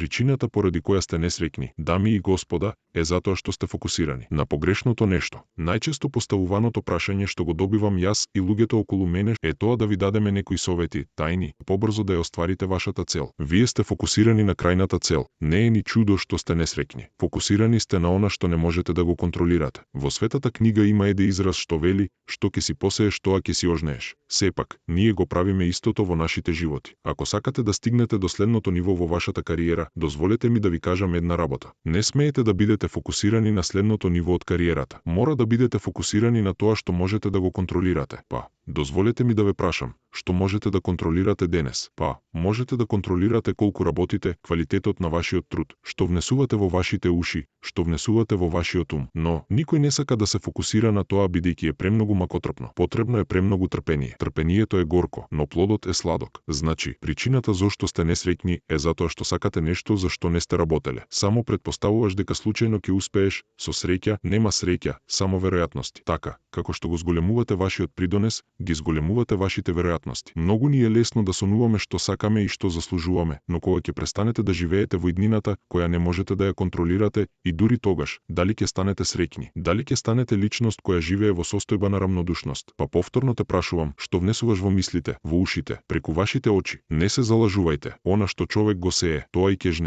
Причината поради која сте несреќни, дами и господа, е затоа што сте фокусирани на погрешното нешто. Најчесто поставуваното прашање што го добивам јас и луѓето околу мене е тоа да ви дадеме некои совети, тајни, побрзо да ја остварите вашата цел. Вие сте фокусирани на крајната цел. Не е ни чудо што сте несреќни. Фокусирани сте на она што не можете да го контролирате. Во Светата книга има еден израз што вели: што ќе си посееш, тоа ќе си ожнееш. Сепак, ние го правиме истото во нашите животи. Ако сакате да стигнете до следното ниво во вашата кариера, дозволете ми да ви кажам една работа. Не смеете да бидете фокусирани на следното ниво од кариерата. Мора да бидете фокусирани на тоа што можете да го контролирате. Дозволете ми да ве прашам, што можете да контролирате денес? Можете да контролирате колку работите, квалитетот на вашиот труд, што внесувате во вашите уши, што внесувате во вашиот ум. Но никој не сака да се фокусира на тоа бидејќи е премногу макотропно. Потребно е премногу трпение. Трпението е горко, но плодот е сладок. Значи, причината зошто сте несреќни е затоа што сакате нешто за што не сте работеле. Само претпоставуваш дека случајно ќе успееш, со среќа нема среќа, само веројатности. Така, како што го зголемувате вашиот придонес, ги зголемувате вашите веројатности. Многу ни е лесно да сонуваме што сакаме и што заслужуваме, но кога ќе престанете да живеете во иднината, која не можете да ја контролирате, и дури тогаш, дали ќе станете среќни, дали ќе станете личност која живее во состојба на рамнодушност. Повторно те прашувам, што внесуваш во мислите, во ушите, преку вашите очи. Не се залажувајте. Она што човек го сее, тоа и ќе жне.